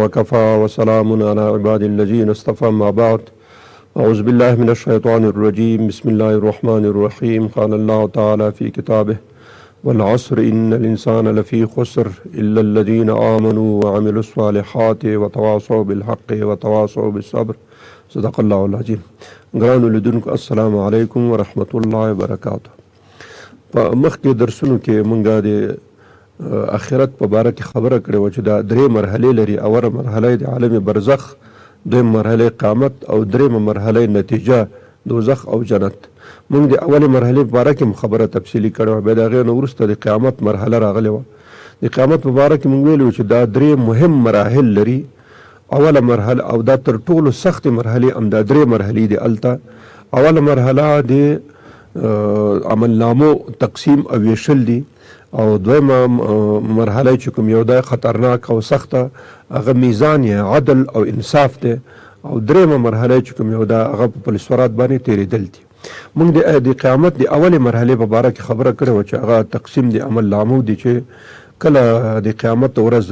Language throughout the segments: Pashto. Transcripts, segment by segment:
وكفى وسلام على عباد الذين اصطفى ما بعد أعوذ بالله من الشيطان الرجيم بسم الله الرحمن الرحيم قال الله تعالى في كتابه والعصر إن الإنسان لفي خسر إلا الذين آمنوا وعملوا الصالحات وتواصوا بالحق وتواصوا بالصبر صدق الله العظيم. ګرانو لیدونکو، السلام علیکم ورحمت الله وبرکاته. په مخکې درسونو کې مونږه د اخرت په باره کې خبره کړې وه چې دا درې مرحلې لري. اوله مرحله د عالم برزخ، دویم مرحله قیامت او درېیمه مرحله نتیجه، دوزخ او جنت. مونږ د اولې مرحلې په باره کې هم خبره تفصیلي کړې وه. بیا د هغې نه وروسته د قیامت مرحله راغلې وه. د قیامت په باره کې مونږ ویلي وو چې دا درې مهم مراحل لري. اوله مرحله او دا تر ټولو سختې مرحلې هم دا درې مرحلې دي. هلته اوله مرحله د عملنامو تقسیم او ویشل دي، او دویمه مرحله چې کوم یو ده خطرناک او سخته، هغه میزان یا عدل او انصاف دی، او درېیمه مرحله چې کوم یو ده هغه په پل صراط باندې تېرېدل دي. موږ د قیامت د اولې مرحلې په باره کې خبره کړې وه چې هغه تقسیم د عمل نامو دي، چې کله د قیامت ورځ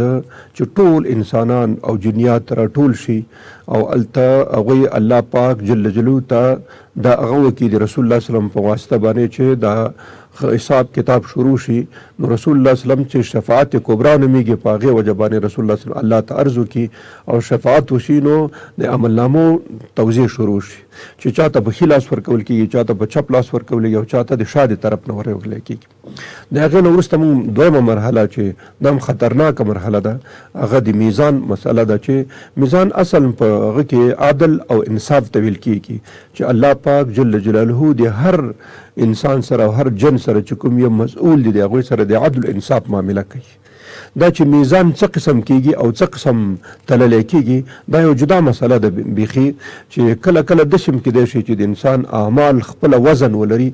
چې ټول انسانان او جنیات راټول شي او هلته هغوی الله پاک جل جلاله ته دا هغه وکړي د رسول الله صلی الله علیه وسلم په واسطه باندې چې دا حساب کتاب شروع شي، نو رسول الله صلی الله علیه وسلم چې شفاعت کبرا نومېږي، په هغې وجه باندې رسول الله صلی الله علیه وسلم الله ته عرض وکړي او شفاعت وشي، نو د عملنامو توزیع شروع شي چې چاته په ښي لاس ورکول کېږي، چاته په چپ لاس ورکول کېږي او چاته د شا د طرف نه ورکول کېږي. د هغې نه وروسته موږ دویمه مرحله چې دا هم خطرناکه مرحله ده، هغه د میزان مسله ده، چې میزان اصل په هغه کې عدل او انصاف ته ویل کېږي، چې الله پاک جل جلاله د هر انسان سره او هر جن سره چې کوم یو مسؤل دي، د هغوی سره د عدل او انصاف معامله کوي. دا چې میزان څه قسم کیږي او څه قسم تللی کیږي، دا یو جدا مسله ده بیخي، چې کله کله داسې هم کیدای شي چې د انسان اعمال خپله وزن ولري،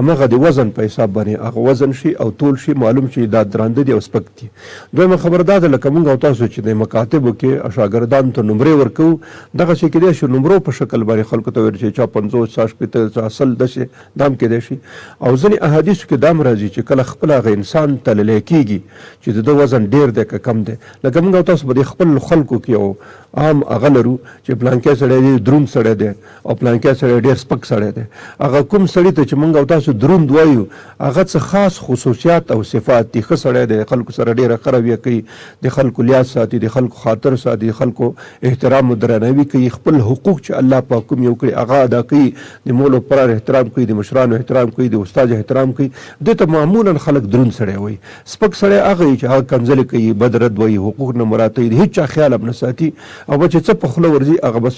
همغه د وزن په حساب باندې هغه وزن شي او تول شي، معلوم شي دا درانده دي او سپک دي. دویمه خبره دا ده، لکه موږ او تاسو چې د مکاتبو کې شاګردانو ته نمرې ورکوو، دغسې کیدای شي نمرو په شکل باندې خلکو ته ویل شي، چا 50، چا 60، چا 100، داسې دا هم کېدای شي. او ځینې احادیثو کې دا هم راځي چې کله خپله هغه انسان تللی کېږي چې د ده وزن ډېر دی که کم دی. لکه موږ او تاسو په دې خپل خلکو کې یو عام هغه لرو چې پلانکی سړی ډېر دروند سړی دی او پلانکی سړی ډېر سپک سړی دی. هغه کوم سړي ته چې موږ او تاسو دروند وایو، هغه څه خاص خصوصیات او صفات دي. ښه سړی دی، خلکو سره ډېره ښه رویه کوي، د خلکو لیاز ساتي، د خلکو خاطر ساتي، د خلکو احترام او درناوی کوي، خپل حقوق چې الله پاک کوم یو کړي هغه ادا کوي، د مور او پلار احترام کوي، د مشرانو احترام کوي، د استاد احترام کوي. دې ته معمولا خلک دروند سړی وایي. سپک سړی هغه وي چې هغه کنځلې کوي، بد رد وایي، حقوق نه مراعتوي، د هیچا خیال هم نه ساتي او بس چې څه په خوله ورځي هغه بس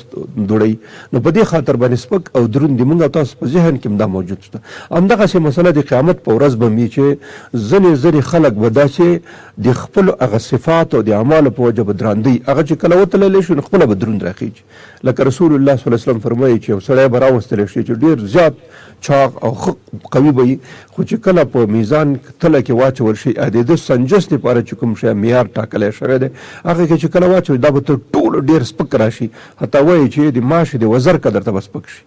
دوړوي. نو په دې خاطر باندې سپک او دروند دي موږ او تاسو په ذهن کې هم دا موجود شته. همدغسې مسله د قیامت په ورځ به هم وي چې ځینې ځینې خلک به داسې د خپلو هغه صفاتو او د اعمالو په وجه به درانده وي، هغه چې کله وتللی شي نو خپله به دروند راخېږي. لکه رسول الله صلی الله علیه وسلم فرمایي چې یو سړی به راوستل شي چې ډېر زیات چاغ او ښه قوي به وي، خو چې کله په میزان تله کې واچول شي، د ده سنجس لپاره چې کوم شی معیار ټاکلی شوی دی هغه کې چې کله واچول، دا به تر ټولو ډېر سپک راشي، حتی وایي چې د ماشې د وزر قدر ته به سپک شي.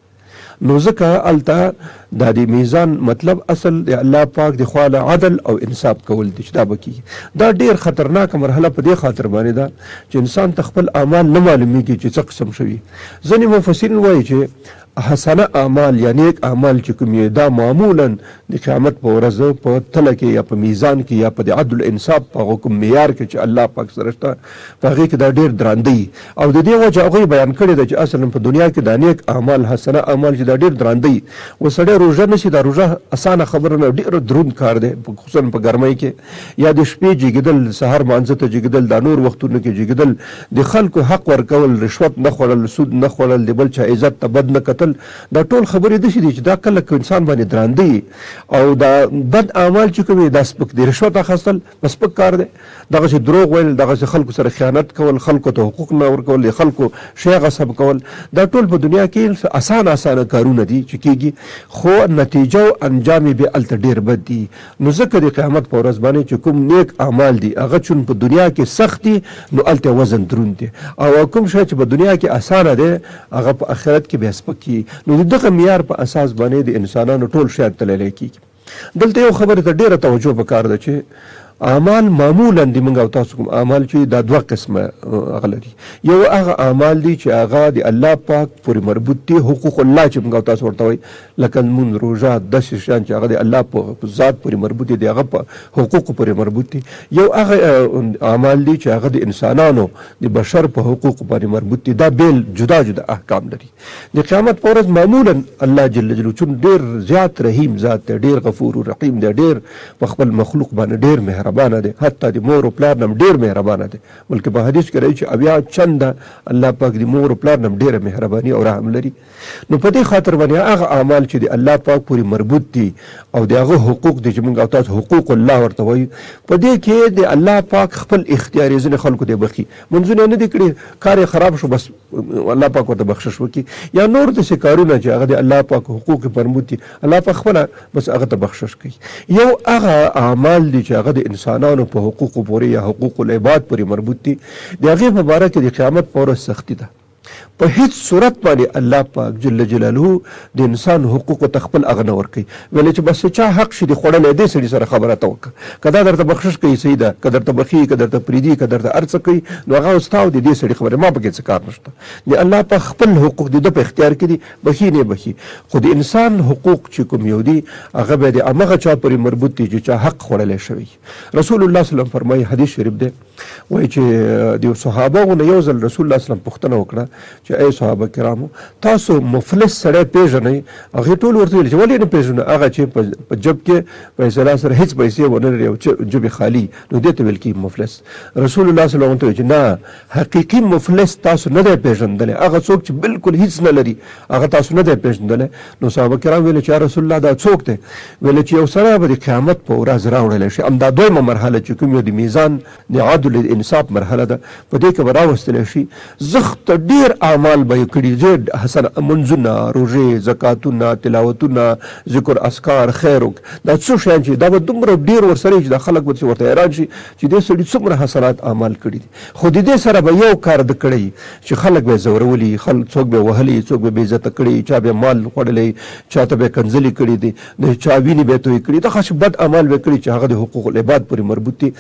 نو ځکه هلته دا د میزان مطلب اصل د الله پاک د خوا له عدل او انصاف کول دي چې دا به کیږي. دا ډیر خطرناکه مرحله په دې خاطر باندې ده چې انسان ته خپل اعمال نه معلومیږي چې څه قسم شوي. ځینې مفسرین وایي چې حسنه اعمال یا نیک اعمال چې کوم یې، دا معمولا د قیامت په ورځ په تله کې یا په میزان کې یا په د عدل انصاف په هغه کوم معیار کې چې الله پاک سره شته په هغې کې دا ډېر درانده وي. او د دې وجه هغوی بیان کړې ده چې اصلا په دنیا کې دا نیک اعمال، حسنه اعمال چې دا ډېر درانده وي. اوس سړی روژه نیسي، دا روژه اسانه خبره نه، ډېر دروند کار دی، خصوصا په ګرمۍ کې، یا د شپې جګېدل، سهار مانځه ته جګېدل، دا نور وختونو کې جګېدل، د خلکو حق ورکول، رشوت نه خوړل، سود نه خوړل، د بل چا عزت ته بد نه کتل، دا ټول خبرې داسې دي چې دا کله که انسان باندې درانده وي. او دا بد اعمال چې کوم دا سپک دي. رشوت اخیستل په سپک کار دی، دغسې دروغ ویل، دغسې خلکو سره خیانت کول، خلکو ته حقوق نه ورکول، د خلکو شی غصب کول، دا ټول په دنیا کې اسانه اسانه کارونه دي چې کېږي، خو نتیجه او انجام یې بیا هلته ډېر بد دي. نو ځکه د قیامت په ورځ باندې چې کوم نیک اعمال دي هغه چون په دنیا کې سخت دي نو هلته وزن دروند دی، او کوم شی چې په دنیا کې اسانه دی هغه په آخرت کې بیا سپک کیږي. نو د دغه معیار په اساس باندې د انسانانو ټول شیان تللی کیږي. دلته یو خبرې ته ډېره توجه پکار ده چې اعمال معمولا د موږ او تاسو کوم اعمال چې دا دوه قسمه هغه لري. یو هغه اعمال دي چې هغه د الله پاک پورې مربوط دي، حقوق الله چې موږ او تاسو ورته وایي، لکه لمونځ، روژه، داسې شیان چې هغه د الله په ذات پورې مربوط دي، د هغه په حقوقو پورې مربوط دي. یو هغه اعمال دي چې هغه د انسانانو د بشر په حقوقو باندې مربوط دي. دا بیل جدا جدا احکام لري. د قیامت په ورځ معمولا الله جل جلاله چون ډیر زیات رحیم ذات دی، ډیر غفور رحیم دی، ډیر په خپل مخلوق باندې ډیر مهربانه دی، حتی د مور او پلار نه ډیر مهربانه دی، بلکې په حدیث کې راځي چې 70 چنده الله پاک د مور او پلار نه ډیره مهرباني او رحم لري. نو په دې خاطر باندې هغه اعمال چې د الله پاک پورې مربوط دي او د هغه حقوق دي چې موږ او تاسو حقوق الله ورته وایو، په دې کې د الله پاک خپل اختیار یې ځینې خلکو ته بخښي، منځونه نه دي کړي، کار یې خراب شو، بس الله پاک ورته بخشش وکړي، یا نور داسې کارونه چې هغه د الله پاک حقوق مربوط دي، الله پاک خپله بس هغه ته بخشش کوي. یو هغه اعمال دي چې هغه د انسانانو په حقوقو پورې یا حقوق العباد پورې مربوط دي، د هغې په باره کې د قیامت په ورځ سختي ده. په هیڅ صورت باندې الله پاک جل جلاله د انسان حقوقو ته خپل هغه نه ورکوي، ویل چې بس چا حق شي د خوړلی دې سړي سره خبره ته وکړه، که دا درته بخشش کوي صحیح ده، که درته بخښي، که درته پرېږدي، که درته هر څه کوي، نو هغه ستا او د دې سړي خبره، ما پکې څه کار نشته. د الله پاک خپل حقوق د ده په اختیار کې دي، بخښي نه بخښي، خو د انسان حقوق چې کوم یو دي هغه بیا د همغه چا پورې مربوط دي چې چا حق خوړلی شوی. رسول الله صلی الله علیه وسلم فرمایي، حدیث شریف دی، وایي چې د صحابه نه یو ځل رسول الله صلی الله علیه وسلم پوښتنه وکړه چې ای صحابه کرامو، تاسو مفلس سړی پیژنئ؟ هغې ټول ورته ویل چې ولې نه پیژنو، هغه چې په جب کې په اصطلاح سره هیڅ پیسې ونه لري او جب یې خالي، نو دې ته ویل کېږي مفلس. رسول الله صلی الله علیه وسلم ورته ویل چې نه، حقیقي مفلس تاسو نه دی پیژندلی، هغه څوک چې بالکل هیڅ نه لري هغه تاسو نه دی پیژندلی. نو صحابه کرام ویل چې یا رسول الله دا څوک دی؟ ویل چې یو سړی به د قیامت په ورځ راوړلی شي. همدا دویمه مرحله چې کوم یو د میزان د عدل انصاف مرحله ده، په دې کې به راوستلی شي. زښت ډېر اعمال به یې کړي، ډېر حسن منځونه، روژې، زکاتونه، تلاوتونه، ذکر اذکار، خیر، دا څه شیان چې دا به دومره ډېر ورسره وي چې دا خلک به ورته حیران شي چې دې سړي څومره حسنات اعمال کړي دي. خو د دې سره به یو کار ده کړی چې خلک به یې ځورولي، خلک څوک به یې وهلي، څوک به یې بې عزته کړي، چا به یې مال خوړلی، چا ته به یې کنځلې کړي دي، د چا وینې به یې تویې کړي، دغسې بد اعمال به یې کړي چې هغه د حقوق العباد پورې مربوط دي.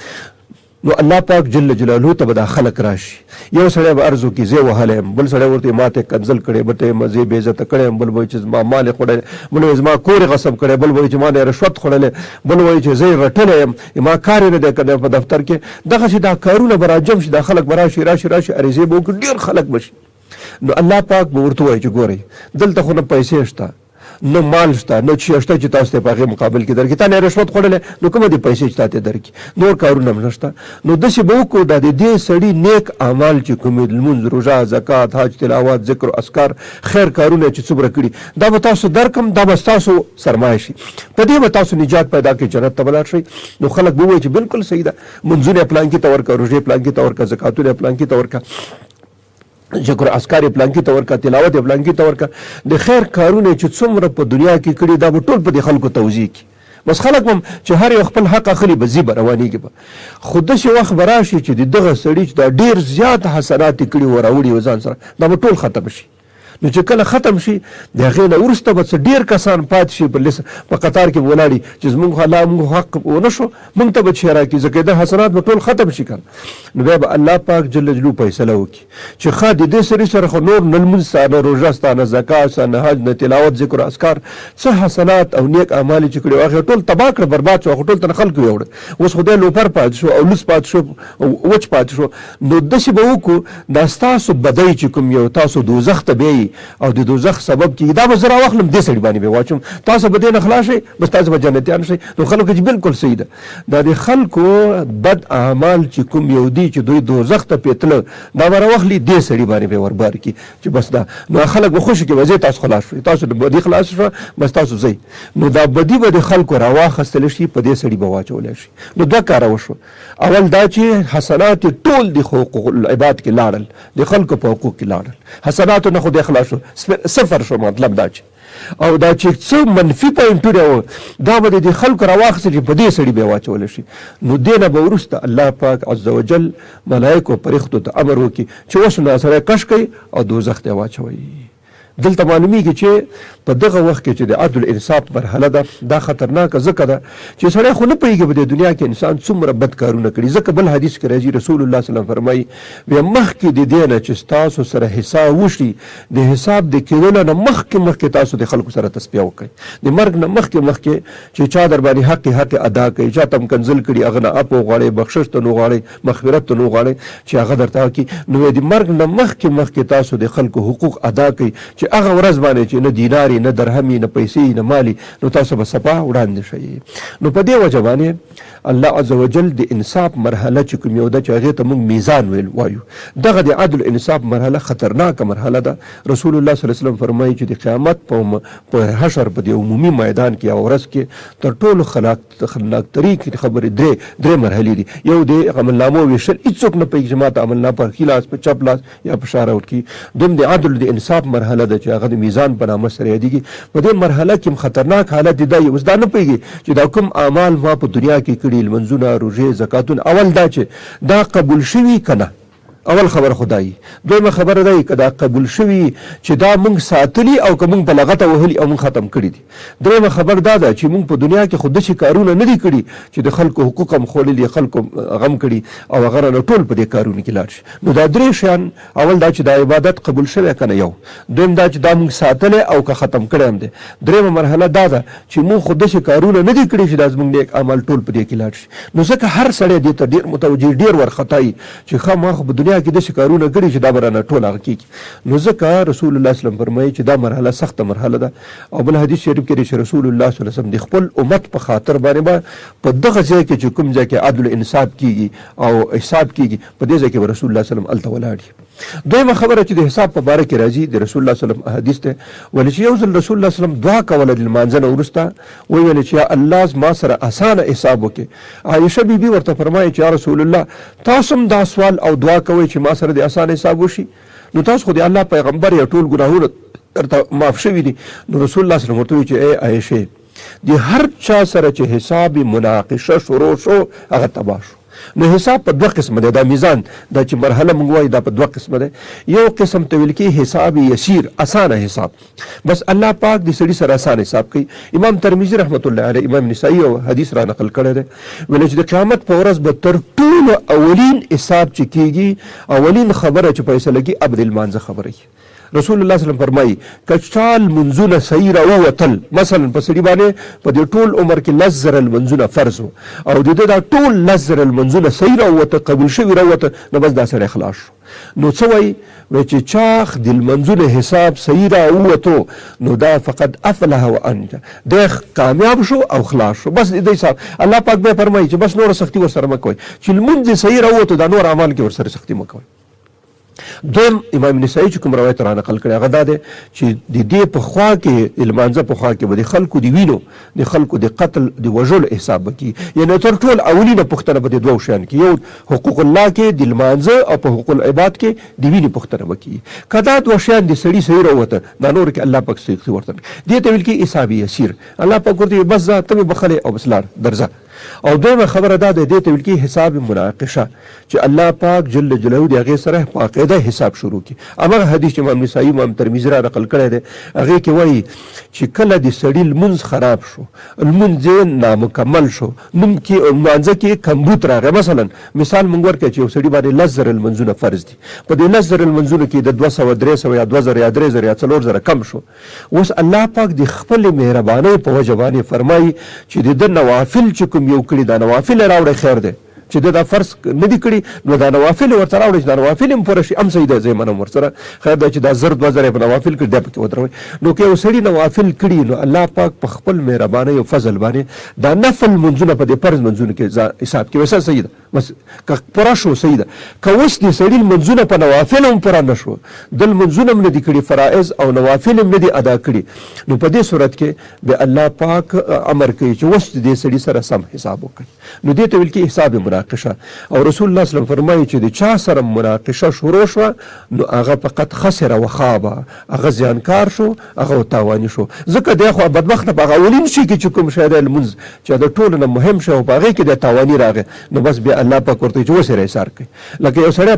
نو الله پاک جل جلاله ته به دا خلک راشي، یو سړی به عرض وکړي زه یې وهلی یم، بل سړی ورته ما ته یې کنځل کړی، بل ته یې زه یې بې عزته کړی یم، بل به وایي چې زما مال یې خوړلی، بل وایي زما کور یې غصب کړی، بل وایي چې ما نه یې رشوت خوړلی، بل وایي چې زه یې رټلی یم، ما کار یې نه دی کړی په دفتر کې. دغسې دا کارونه به راجم شي، دا خلک به راشي راشي راشي، عریضې به وکړي، ډېر خلک به شي. نو الله پاک به ورته ووایي چې ګورئ دلته خو نه پیسې شته، نه مال شته، نه څه شته چې تاسو ته په هغې مقابل کې درکړي، تا نه رشوت خوړلی نو کومه دې پیسې چې تا ته درکړي، نور کارونه هم نشته. نو داسې به وکړو دا د دې سړي نیک اعمال چې کوم دي، لمونځ، روژه، زکات، حج، تلاوت، ذکر، اذکار، خیر کارونه چې څومره کړي، دا به تاسو درکړم، دا به ستاسو سرمایه شي، په دې به تاسو نجات پیدا کړئ، جنت ته به لاړ شئ. نو خلک به ووایي چې بالکل صحیح ده، لمونځونه یې پلانکي ته ورکړه، روژې پلانکي ته ورکړه، زکاتونه یې پلانکي ته ورکړه، ذکر اذکار یې پلانکي ته ورکړه، تلاوت یې پلانکي ته ورکړه، د خیر کارونه چې څومره په دنیا کې کړي دا به ټول په دې خلکو توزیع کړي. بس خلک هم چې هر یو خپل حق اخلي به ځي به روانېږي به. خو داسې وخت به راشي چې د دغه سړي چې دا ډېر زیات حسنات یې کړي وو راوړي وو ځان سره، دا به ټول ختم شي. نو چې کله ختم شي د هغې نه وروسته به څه ډېر کسان پاتې شي په لیست په قطار کې به ولاړ چې زموږ خو الله موږ حق ونه شو، موږ ته به چې راکړي، ځکه د حسنات به ټول ختم شي که نه. نو بیا به الله پاک جل جلاله فیصله وکړي چې ښه د دې سړي سره خو نور نه لمونځ سته، نه روژه سته، نه زکات سته، نه حج، نه تلاوت، ذکر اذکار، څه حسنات او نیک اعمال یې چې کړي وو هغه ټول تباه کړه، برباد شو، هغه ټول تنه خلکو یوړل، اوس خو دی لوپر پاتې شو او لوڅ پاتې شو، وچ پاتې شو. نو داسې به وکړو دا ستاسو بدۍ چې کوم یو تاسو دوزخ ته بیایي او د دوزخ سبب کېږي، دا به زه راواخلم دې سړي باندې به واچوم، تاسو به دې نه خلاص شئ، بس تاسو به جنتیان شئ. نو خلکو چې بالکل صحیح ده، دا د خلکو بد اعمال چې کوم یو دي چې دوی دوزخ ته پې تله، دا به راواخلي دې سړي باندې به وربار کړي چې بس دا نو خلک به خوشې کړي، ځئ تاسو خلاص شئ، تاسو د بدي خلاص شوه، بس تاسو ځئ. نو دا بدي به د خلکو راواخستل شي، په دې سړي به واچول شي. نو دوه کاره وشو، اول دا چې حسنات ټول د حقوق العباد کې لاړل، د خلکو په حقوق کې لاړل، حسناتو نه خو دی خلاص شو، صفر شو. مطلب دا چې او دا چې څه منفي پوینټونه وو دا به د خلکو راواخیستل چې په دې سړي به واچول شي. نو دې نه به وروسته الله پاک عز وجل ملایکو پرښتو ته امر وکړي چې اوس نو سړی کش کړئ او دوزخ ته واچوئ. دلته معلومیږي چې په دغه وخت کې چې د عدل انصاف مرحله ده، دا خطرناکه ځکه ده چې سړی خو نه پوهیږي په دې دنیا کې انسان څومره بد کارونه کړي. ځکه بل حدیث کې راځي رسول الله صلی الله علیه وسلم فرمایي، وی مخکې د دې نه چې ستاسو سره حساب وشي، د حساب د کېدلو نه مخکې مخکې تاسو د خلکو سره تصفیه وکړئ. د مرګ نه مخکې مخکې چې چا در باندې حق حق ادا کړي، چا ته هم کنځل کړي، هغه نه عفو وغواړئ، بخشش ته نه وغواړئ، مغفرت ته نه وغواړئ چې هغه درته وکړي. نو د مرګ نه مخکې مخکې تاسو د خلکو حقوق ادا کړئ چې هغه ورځ باندې چې نه دیناري، نه درهمي، نه پیسې، نه مالي، نو تاسو به صفا وړاندې شئ. نو په دې وجه باندې الله عز وجل د انصاف مرحله چې کوم یو ده چې هغې ته موږ میزان ویل وایو، دغه د عدل انصاف مرحله خطرناکه مرحله ده. رسول الله صلی الله علیه وسلم فرمایي چې د قیامت په حشر په دې عمومي میدان کې او ورځ کې تر ټولو خطرناک ترین خبرې درې مرحلې دي. یو د عملنامو ویشل، هیڅوک نه پوهېږي چې ما ته عملنامه په ښي لاس، په چپ لاس یا په شا راوړل کېږي. دویم د عدل د انصاف مرحله ده چې هغه د میزان په نامه سره یادېږي. په دې مرحله کې هم خطرناک حالت دی، دا یې اوس دا نه پوهېږي چې دا کوم اعمال ما په دنیا کې کړي، لمونځونه، روژې، زکاتونه، اول دا چې دا قبول شوي که نه، اول خبره خو دا وي. دویمه خبره دا وي که دا قبول شوي چې دا موږ ساتلي او که موږ په لغته وهلي او موږ ختم کړي دي. درېیمه خبر دا ده چې موږ په دنیا کې خو داسې کارونه نه دي کړي چې د خلکو حقوق هم خوړلي، خلکو غم کړي او هغه رانه ټول په دې کارونو کې لاړ شي. نو دا درې شیان، اول دا چې دا عبادت قبول شوی که نه، یو دویم دا چې دا موږ ساتلی او که ختم کړی هم دی، درېیمه مرحله دا ده چې موږ خو داسې کارونه نه دي کړي چې دا زموږ نیک اعمال ټول په دې کې لاړ شي. نو ځکه هر سړی دې ته ډېر متوجه، ډېر وارخطا وي چې ښه ما خو په دنیا کې داسې کارونه کړي چې دا به رانه ټول هغه کېږي. نو ځکه رسول الله صلی الله علیه وسلم فرمایي چې دا مرحله سخته مرحله ده. او بل حدیث شریف کې دی چې رسول الله صلی الله علیه وسلم د خپل امت په خاطر باندې به په دغه ځای کې چې کوم ځای کې عدل انصاف کېږي او حساب کېږي، په دې ځای کې به رسول الله صلی الله علیه وسلم هلته ولاړ وي. دویمه خبره چې د حساب په باره کې راځي د رسول الله صلی الله علیه وسلم احادیث دی، ولې چې یو ځل رسول الله صلی الله علیه وسلم دعا کوله د لمانځه نه وروسته، وویل چې یا الله زما سره اسانه حساب وکړي. عایشه بی بی ورته فرمایي چې یا رسول الله تاسو هم دا سوال او دعا کوئ چې ما سره د اسانه حساب وشي، نو تاسو خو د الله پیغمبر یا ټول ګناهونه درته معاف شوي دي. نو رسول الله صلی الله علیه وسلم ورته وویل چې ای عایشې، د هر چا سره چې حساب مناقشه شروع شو هغه تباه شو. نو حساب په دوه قسمه دی، دا میزان دا چې مرحله موږ وایو دا په دوه قسمه دی. یو قسم ته ویل کېږي حساب یسیر، اسانه حساب، بس الله پاک د سړي سره اسانه حساب کوي. امام ترمذي رحمت الله علیه، امام نسائی یو حدیث را نقل کړی دی، ویل چې د قیامت په ورځ به تر ټولو اولین حساب چې کېږي، اولین خبره چې فیصله کېږي هغه به د لمانځه خبره وي. رسول الله صلی الله علیه وسلم فرمایي که چا لمونځونه صحیح راووتل، مثلا په سړي باندې په دې ټول عمر کې 10,000 لمونځونه فرض وو او د ده دا ټول 10,000 لمونځونه صحیح راووته، قبول شوي راووته، نو بس دا سړی خلاص شو. نو څه وایي؟ وایي چې چا د لمونځونو حساب صحیح راووتو نو دا فقد افلح و انجا، دی کامیاب شو او خلاص شو. بس د دې حساب الله پاک بیا فرمایي چې بس نوره سختي ورسره مه کوئ، چې لمونځ یې صحیح راووتو دا نور اعمال کې ورسره سختي مه کوئ. دویم امام نسائی چې کوم روایت را نقل کړی هغه دا دی چې د دې په خوا کې د لمانځه په خوا کې به د خلکو د وینو، د خلکو د قتل، د وژلو حساب به کېږي. یعنې تر ټول اولینه پوښتنه به د دوو شیانو کې، یو حقوق الله کې د لمانځه او په حقوق العباد کې د وینې پوښتنه به کېږي. که دا دوه شیان د سړي صحیح راووته دا نور کې الله پاک سختي ورته نه کوي. دې ته ویل کېږي حساب یسیر. الله پاک ورته وایي بس ځه ته مې بخښلی او بس لاړ درځه. او دویمه خبره دا ده، دې ته ویل کېږي حساب مناقشه، چې الله پاک جل جلاله د هغې سره باقاعده حساب شروع کړي. همغه حدیث چې امام نسائی امام ترمذي را نقل کړی دی هغې کې وایي چې کله د سړي لمونځ خراب شو، لمونځ یې نامکمل شو، نوم کې لمانځه کې کمبوت راغی، مثلا مثال مونږ ورکړ چې یو سړي باندې 10,000 لمونځونه فرض دي، په دې 10,000 لمونځونو کې د 200، 300 یا 2,000 یا 3,000 یا 4,000 کم شو. اوس الله پاک د خپلې مهربانۍ په وجه باندې فرمایي چې د ده نوافل چې کوم یو کړي دا نوافل یې راوړی، خیر دی چې ده دا فرض نه دي کړي نو دا نوافل یې ورته راوړی چې دا نوافل هم پوره شي هم صحیح دی، زه یې منم ورسره، خیر دی چې دا 1,000 2,000 یې په نوافل کړي دا پکې ودروئ. نو که یو سړي نوافل کړي نو الله پاک په خپل مهربانۍ او فضل باندې دا نفل لمونځونه په دې فرض لمونځونو کې حساب کوي. ویسا صحیح ده، بس که پوره شو صحیح ده. که اوس دې سړي لمونځونه په نوافل هم پوره نه شو، ده لمونځونه هم نه دي کړي، فرائض او نوافل هم نه دي ادا کړي، نو په دې صورت کې بیا الله پاک امر کوي چې اوس دې سړي سره سم حساب وکړي. نو دې ته ویل کېږي حساب مناقشه. او رسول الله صلی الله علیه وسلم فرمایي چې د چا سره مناقشه شروع شوه نو هغه فقط خسر و خاب، هغه زیانکار شو، هغه تاواني شو. ځکه دی خو بدبخته په هغه اولین شي کې چې کوم شی دی لمونځ چې د ټولو نه مهم شی او په هغې کې دی تاواني راغی، نو بس بیا الله پاک ورته چې اوس یې را ایسار کړي. لکه یو سړی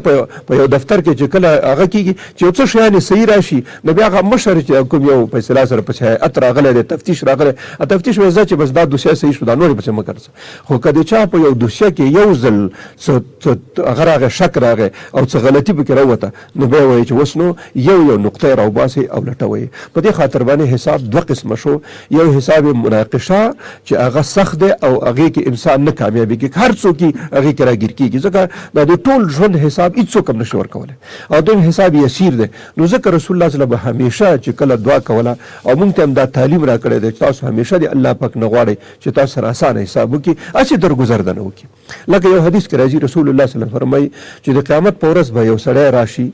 په یو دفتر کې چې کله هغه کېږي چې یو څه شیان یې صحیح راشي، نو بیا هغه مشر چې کوم یو په اصطلاح سره پسې هیئت راغلی دی، تفتیش راغلی، تفتیش وایي ځه چې بس دا دوسیه صحیح شو، دا نورې پسې مه ګرځه. خو که د چا په یو دوسیه کې یو ځل څه هغه راغی، شک راغی او څه غلطي پکې راووته، نو بیا وایي چې اوس نو یو یو نقطه یې راوباسئ او لټوئ. په دې خاطر باندې حساب دوه قسمه شو. یو حساب یې مناقشه چې هغه سخت دی او هغې کې انسان نه کامیابېږي، هر څوک یې هغې کې راګیر کېږي، ځکه دا د ټول ژوند حساب هېڅوک هم نشي ورکولی. او دویم حساب یسیر دی. نو ځکه رسول الله صلی الله علیه وسلم همیشه چې کله دعا کوله او مونږ ته هم دا تعلیم راکړی دی چې تاسو همیشه د الله پاک نه غواړئ چې تاسو سره اسانه حساب وکړي، هسې درګذر د نه وکړي. لکه یو حدیث کې راځي رسول الله صلی الله علیه وسلم فرمایي چې د قیامت په ورځ به یو سړی راشي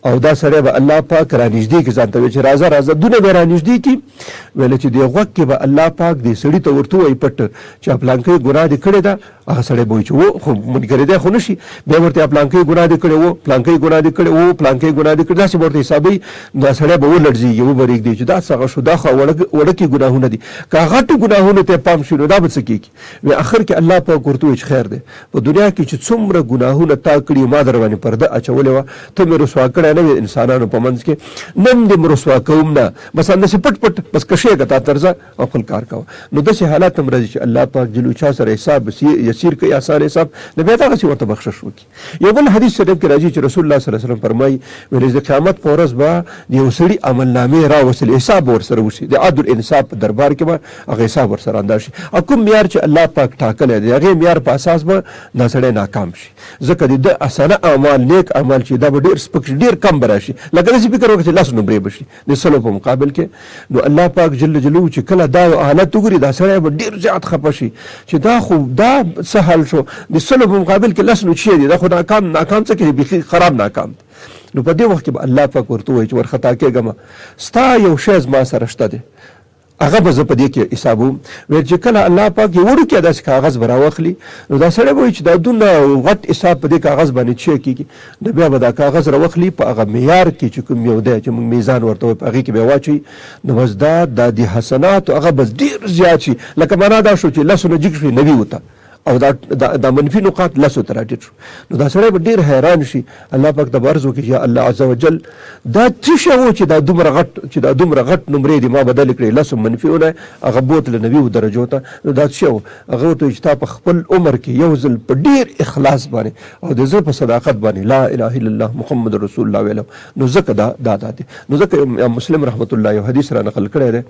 او دا سړی به الله پاک رانږدې کړي، ځان ته وایي چې راځه راځه، دونه به رانږدې کړي ویل چې دې غوږ کې به الله پاک دې سړي ته ورته ووایي پټ چې پلانکۍ ګناه دې کړې ده. هغه سړی به وایي چې و، خو منکرېدی خو نه شي. بیا ورته پلانکۍ ګناه دې کړې و، پلانکۍ ګناه دې کړې و، پلانکۍ ګناه دې کړې، داسې به ورته حسابوي. دا سړی به ولړزېږي، وبه رېږدي چې دا څه هغه شو، دا خو وړکي ګناهونه دي، که غټو ګناهونو ته پام شي نو دا به څه کېږي. وی اخر کې الله پاک ورته وویل چې خیر دی، په دنیا کې چې څومره ګناهونه تا کړي ما در باندې پرده اچولې وه، ته مې رسوا کړی نه وې انسانانو په منځ کې، نن دې م رسوا کوم نه، بس همداسې پټ پټ بس کشېږه تا ترځه او خپل کار کوه. نو داسې حالات هم راځي چې الله پاک جلو چا سره حساب یسیر کوي، اسان حساب، نو بیا دغسې ورته بخشش وکړي. یو بل حدیث شریف کې راځي چې رسول الله صلی الله علیه وسلم فرمایي ویل چې د قیامت په ورځ به د یو سړي عملنامې راوستل، حساب به ورسره وشي، د عدل انصاف په دربار کې به هغه حساب ورسره انداز شي او کوم معیار چې الله پاک ټاکلی دی هغې معیار په اساس به دا سړی ناکام شي، ځکه د ده حسنه اعمال، نیک اعمال چې دا به ډېر سپک شي، ډېر کم به راشي. لکه داسې فکر وکړه چې لس نمرې به شي د سلو په مقابل کې. نو الله پاک جل جلاله چې کله دا حالت وګوري دا سړی به ډېر زیات خفه شي چې دا خو دا څه حال شو، د سلو په مقابل کې لس نو چیرې دي، دا خو ناکام ناکام څه کې بیخي خراب ناکام دی. نو په دې وخت کې به الله پاک ورته ووایي چې ورخطا کېږه مه، ستا یو شی زما سره شته دی، هغه به زه په دې کې حسابوم. ویل چې کله الله پاک یو وړوکی داسې کاغذ به راواخلي نو دا سړی به وایي چې دا دونه غټ حساب په دې کاغذ باندې څه کېږي، نو بیا به دا کاغذ راواخلي په هغه معیار کې چې کوم یو دی چې موږ میزان ورته وایو په هغې کې به یې واچوي، نو بس دا د حسناتو هغه بس ډېر زیات شي. لکه معنا دا شو چې لسو نه جګ شوې نوي ته او دا دا منفي نقاط لسو ته راټیټ شو. نو دا سړی به ډېر حیران شي، الله پاک ته به عرض وکړي چې یا الله عز وجل دا څه شی و چې دا دومره غټ چې دا دومره غټ نمرې دې ما بدلې کړې، لسو منفیونه هغه بوتله نویو درجو ته، نو دا څه شی و؟ هغه ورته وایي چې تا په خپل عمر کې یو ځل په ډېر اخلاص باندې او د زړه په صداقت باندې لا اله الا الله محمد رسول الله ویلو، نو ځکه دا دا دا دی. نو ځکه مسلم رحمت الله یو حدیث را نقل کړی دی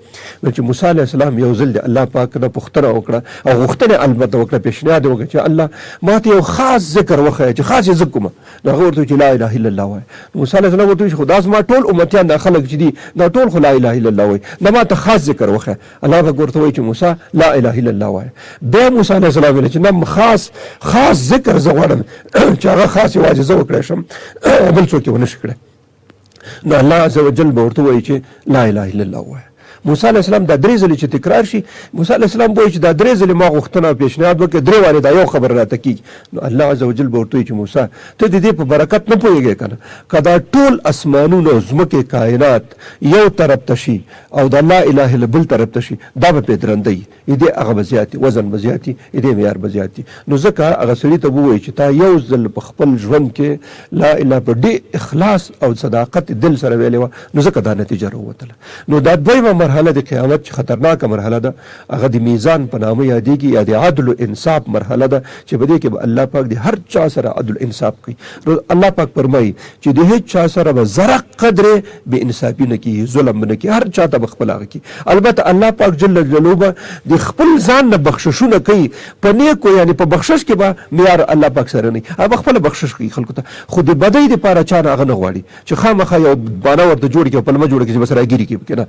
چې موسی علیه السلام یو ځل د الله پاک نه پوښتنه وکړه او غوښتنه البته وکړه، پیشنهاد یې وکړ چې الله ما ته یو خاص ذکر وښیه چې خاص یې زه کوم. نو هغه ورته چې لا اله الا الله وایه. نو موسی علیه السلام ورته وویل چې خو دا زما ټول امتیان دا خلک چې دي دا ټول خو لا اله الا الله وایي، نه ما ته خاص ذکر وښیه. الله پاک ورته وایي چې موسی لا اله الا الله وایه. بیا موسی علیه السلام ویل چې نه خاص خاص ذکر زه غواړم چې هغه خاص یوازې زه وکړای شم بل څوک یې ونه شي کړی. نو الله عز وجل به ورته وایي چې لا اله الا الله ووایه. موسی علیه السلام دا درې ځلې چې تکرار شي، موسی علیه السلام وایي چې دا درې ځلې ما غوښتنه او پیشنهاد وکړ، درې وارې دا یو خبره راته کېږي. نو الله عز وجل به ورته وایي چې موسی ته د دې په برکت نه پوهېږې که نه، که دا ټول اسمانونه او ځمکې کاینات یو طرف ته شي او دا لا اله الا بل طرف ته شي، دا به پرې درنده وي، دې هغه به زیات وي، وزن به زیات وي، دې معیار به زیات وي. نو ځکه هغه سړي ته به ووایي چې تا یو ځل په خپل ژوند کې لا اله په ډېر اخلاص او صداقت دل سره ویلې وه، نو ځکه دا نتیجه راووتله. نو دا دویمه مرحله د قیامت چې خطرناکه مرحله ده، هغه د میزان په نامه یادېږي یا د عدل و انصاف مرحله ده چې په دې کې به الله پاک د هر چا سره عدل انصاف کوي. نو الله پاک فرمایي چې د هیڅ چا سره به ذره قدرې بې انصافي نه کېږي، ظلم به نه کېږي، هر چا ته به خپل هغه کېږي. البته الله پاک جل جلاله به د خپل ځان نه بخششونه کوي په نیکو، یعنی په بخشش کې به معیار الله پاک سره نه وي، هغه به خپله بخشش کوي خلکو ته، خو د بدۍ دپاره چا نه هغه نه غواړي چې خامخا یو بانه ورته جوړ کړي او پلمه جوړه کړي چې بس راګیري کړي پکې. نه،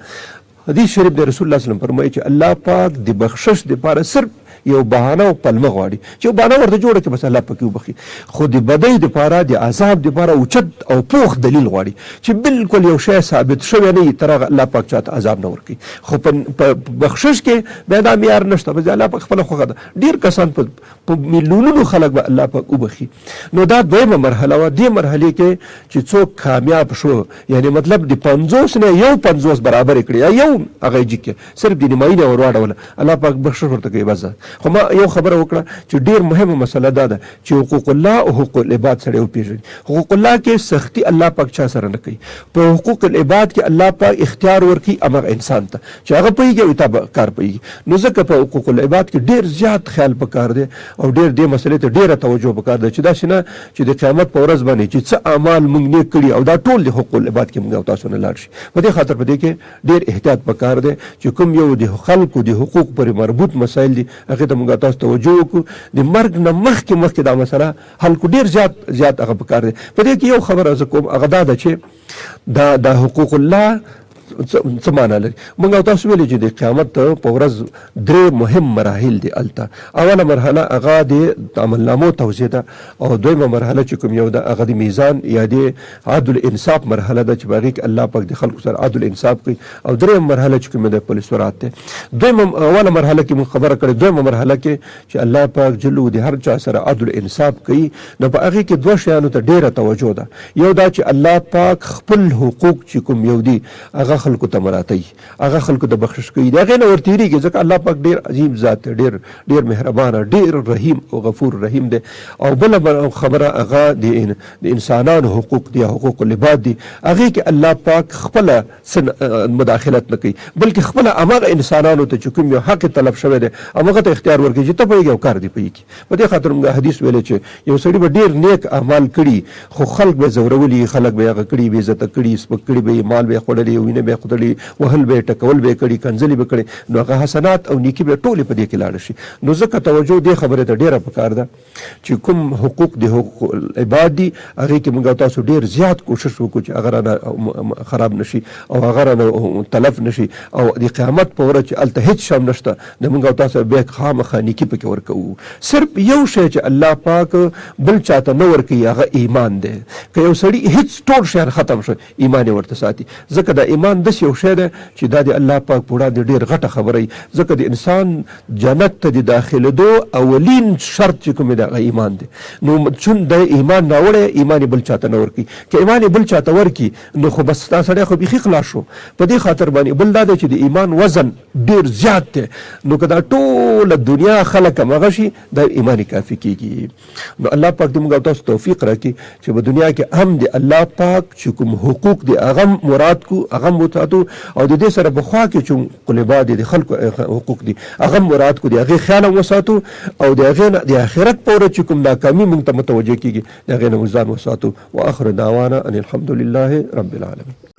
حدیث شریف دی، رسول الله صلی الله علیه وسلم فرمایي چې الله پاک د بخشش دپاره صرف یو بهانه او پلمه غواړي چې یو بهانه ورته جوړه کړي بس الله پکې وبخښي، خو د بدۍ دپاره، د عذاب دپاره اوچت او پوخ دلیل غواړي چې بالکل یو شی ثابت شوی نه وي تر هغه الله پاک چاته عذاب نه ورکوي. خو په بخشش کې بیا دا معیار نشته، بس د الله پاک خپله خوښه ده. ډېر کسان په میلیونونو خلک به الله پاک وبخښي. نو دا دویمه مرحله وه. دې مرحلې کې چې څوک کامیاب شو، یعنی مطلب د 50 نه یو 50 برابر کړي یا یو هغه یې جګ کړي، صرف د نیمایي نه ورواړوله، الله پاک بخشش ورته کوي بس. خو ما یو خبره وکړه چې ډیر مهمه مسله دا ده چې حقوق الله او حقوق العباد سړی وپیژني. حقوق الله کې سختی الله پاک چا سره نه کوي، په حقوق العباد کې الله پاک اختیار ورکوي همغه انسان ته چې هغه پوهېږي او تا به کار پوهېږي. نو ځکه په حقوق العباد کې ډېر زیات خیال پکار دی او ډېر دې مسلې ته ډېره توجه پکار ده چې داسې نه چې د قیامت په ورځ باندې چې څه اعمال موږ نیک کړي او دا ټول د حقوق العباد کې موږ او تاسو نه لاړ شي. په دې خاطر په دې کې ډېر احتیاط پکار دی چې کوم یو د خلکو د حقوق پورې مربوط مسایل دي هغې ته موږ تاسو توجه وکړو. د مرګ نه مخکې مخکې دا مسله حل کړو، ډېر زیات زیات هغه پکار دی. په دې کې یو خبره زه کوم، هغه دا ده چې دا د حقوق الله څه معنا لري. موږ او تاسو ویلي چې د قیامت په ورځ درې مهم مراحل دي. هلته اوله مرحله هغه د عملنامو توزیع ده، او دویمه مرحله چې کوم یو ده هغه د میزان یا د عدل انصاف مرحله ده چې په هغې کې الله پاک د خلکو سره عدل انصاف کوي، او درېیمه مرحله چې کوم ده پل صراط ده. دویمه اوله مرحله کې موږ خبره کړې، دویمه مرحله کې چې الله پاک جل د هر چا سره عدل انصاف کوي، نو په هغې کې دوه شیانو ته ډېره توجه ده. یو دا چې الله پاک خپل حقوق چې کوم یو دي هغه خلکو ته مراتوي، هغه خلکو ته بخشش کوي، د هغې نه ورتېرېږي، ځکه الله پاک ډېر عظیم ذات دی، ډېر ډېر مهربانه، ډېر رحیم او غفور رحیم دی. او بله خبره هغه د انسانانو حقوق دي، حقوق العباد دي، هغې کې الله پاک خپله څه مداخلت نه کوي، بلکې خپله هماغه انسانانو ته چې کوم یو حق طلب شوی دی هماغه ته اختیار ورکوي چې ته پوهېږې او کار دې پوهېږي. په دې خاطر موږ حدیث ویلی چې یو سړي به ډېر نیک اعمال کړي خو خلک به یې ځورولي، خلک به یې هغه کړي، بې عزته کړي، سپک کړي به یې، مال به یې خوړلی، وینه به یې خوړلې، وهل به یې، ټکول به یې کړي، کنځلې به کړي، نو هغه حسنات او نیکي به ټولې په دې کې لاړه شي. نو ځکه توجه دې خبرې ته ډېره پکار ده چې کوم حقوق د حقوق العباد دي هغې کې موږ تاسو ډېر زیات کوشش وکړو چې هغه رانه خراب نه شي او هغه رانه تلف نه شي، او د قیامت په ورځ چې هلته هېڅ شی هم نشته د موږ او تاسو بیا خامخا نیکي پکې ورکوو. صرف یو شی چې الله پاک بل چاته نه ورکوي هغه ایمان دی. که یو سړي هېڅ ټول شیان ختم شو ایمان یې ورته ساتي، ځکه دا ایمان داسې یو شی دی چې دا د الله پاک په وړاندې ډېر غټه خبره وي، ځکه د انسان جنت ته د داخلېدو اولین شرط چې کوم دی هغه ایمان دی. نو چون د ایمان راوړی ایمان یې بل چاته نه ورکوي، که ایمان یې بل چاته ورکړي نو خو بس دا سړی خو بیخي خلاص شو. په دې خاطر باندې بل دا دی چې د ایمان وزن ډېر زیات دی، نو که دا ټوله دنیا خلک همغه شي دا ایمان یې کافي کېږي. نو الله پاک دې موږ او تاسو توفیق راکړي چې په دنیا کې هم د الله پاک چې کوم حقوق دي هغه هم مراد کو، هغه هم وساتو، او د دې سره په خوا کې چې قلبا دي د خلکو حقوق دي هغه هم مراد کو، د هغې خیال هم وساتو، او د هغې نه د آخرت په ورځ چې کوم ناکامي موږ ته متوجه کېږي د هغې نه موږ ځان وساتو. واخر دعوانا ان الحمد لله رب العالمین.